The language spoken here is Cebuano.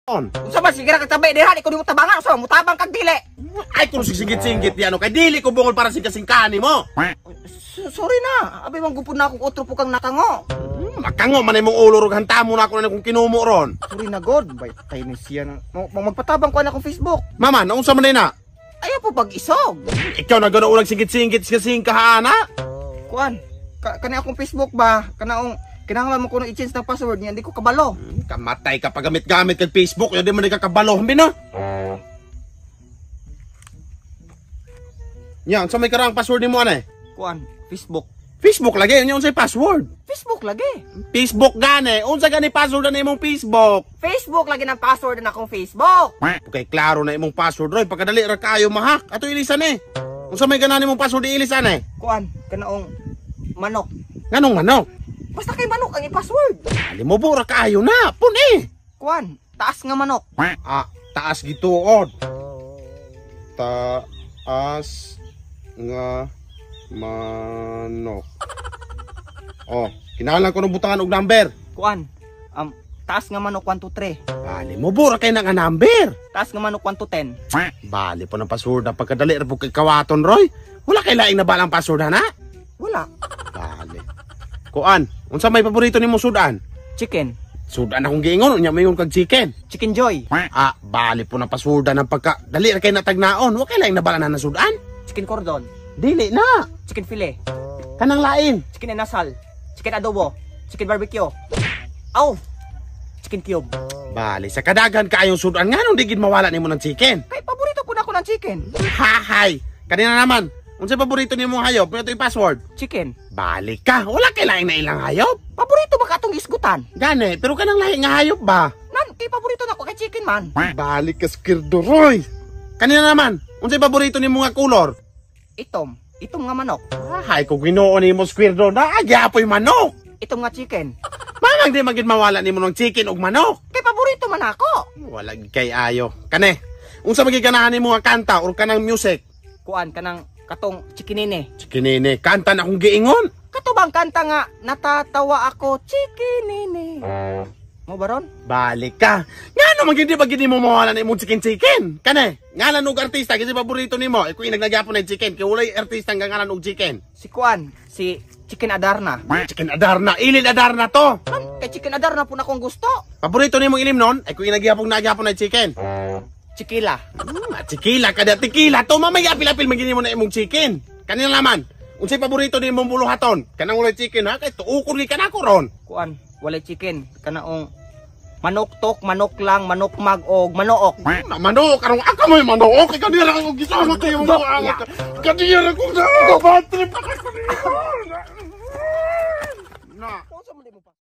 Unsa ba sige ra kag tabay dira, di ko nimo tabangan, unsa ba mutabang kag dili? Ay kuno sigingit-singit di ano kay dili ko bungol para singkasingkani mo. Sorry na, abi man gupon na akong otro po kang nakango. Makango man imong ulo rog hantamo na ako na kung kinumo ron. Sorry na god, bay tay ni siya na. Magpatabang ko na akong Facebook. Mama, naunsa man na? Ayaw po pag-isog. Ikaw na gano ulag singit-singit singkahan ha? Kuan, kani akong Facebook ba? Kanaong kinahanglan mo kuno i-change ng password niya, hindi ko kabalo. Kamatay ka pagamit-gamit kag Facebook, yun di man ka kabalo, hambi no? Nya, unsa may karang password nimo anay? Kuan, Facebook. Facebook lagi, nya unsay password? Facebook lagi. Facebook gani, unsa gani password na imong Facebook? Facebook lagi ng password na akong Facebook. Okay, klaro na imong password roy, pagkadali ra kayo mahak. Ato ilisan eh. Unsa may ganan imong password iilisan eh? Kuan, kanaong manok. Nganong manok? Basta kay manok ang i-password. Limubo ra kaayo na, pun eh. Kuan, taas nga manok. Ah, taas gituod. Taas nga manok. Oh, kinahanglan ko ng butangan og number. Kuan, taas nga manok 1 2 3. Bali mo bura kay na nga number. Taas nga manok 1 to 10. Bali po ng password na pagkadali ra po kay kawaton roy. Wala kay laing nabalang password na? Wala. Bali. Kuan, unsa may paborito nimo sudan? Chicken. Sudan akong giingon, unya mayon kag chicken. Chicken Joy. Ah, bali po ng password ng pagka dali ra kay natagnaon. Wa kay laing nabala na sudan. Chicken cordon. Dili na. Chicken fillet. Kanang lain. Chicken inasal. Chicken adobo. Chicken barbecue. Aw. Chicken cube. Bali sa kadagan kaayong sudan nganong di gid mawala nimo ng chicken. Kay paborito po na ako ng chicken. Hahay. Kanina naman, unsay paborito nimo hayop? Ito yung password. Chicken. Bali ka, wala kay laing na ilang hayop. Paborito ba ka atong isgutan? Gani, pero kanang lahi nga hayop ba? Nan, kay paborito na ako kay chicken man. Bali ka skirdoroy. Kanina naman, unsay paborito nimo nga kolor? Itom. Itom nga manok. Hay ko Ginoo nimo squirdo na agyapoy manok. Itom nga chicken. Mangang di magid mawala nimo ng chicken ug manok. Kay paborito man ako. Wala gid kay ayo. Kane, unsa magiganahan nimo nga kanta or kanang music? Kuan kanang katong chikinine. Chikinine, kanta na akong giingon. Kato bang kanta nga natatawa ako chikinine? Mo baron? Balik ka. Ngano man gid di ba gid nimo mawala na imong chicken chicken? Kane, ngalan og artista kasi paborito nimo. Iko inagnagapon na chicken kay walay artista nga ngalan og chicken. Si Kuan, si Chicken Adarna. Chicken Adarna, ilin Adarna to. Man, kay Chicken Adarna po na akong gusto. Paborito nimo ilim non? Ay ko inagyapong nagyapon na chicken. Chikila. Chikila kada tikila to mamaya apil-apil man gid nimo na imong chicken. Kanina naman, unsay paborito nimong buluhaton? Kanang walay chicken ha kay tuukon gid kanako ron. Kuan, walay chicken kanaong manok tok, manok lang, manok mag og manook. Na manok karong ako may manook kay kanira akong gisama kayo mo angat. Kanira ko na. Bad trip pa ko. Na. Unsa man di mo pa?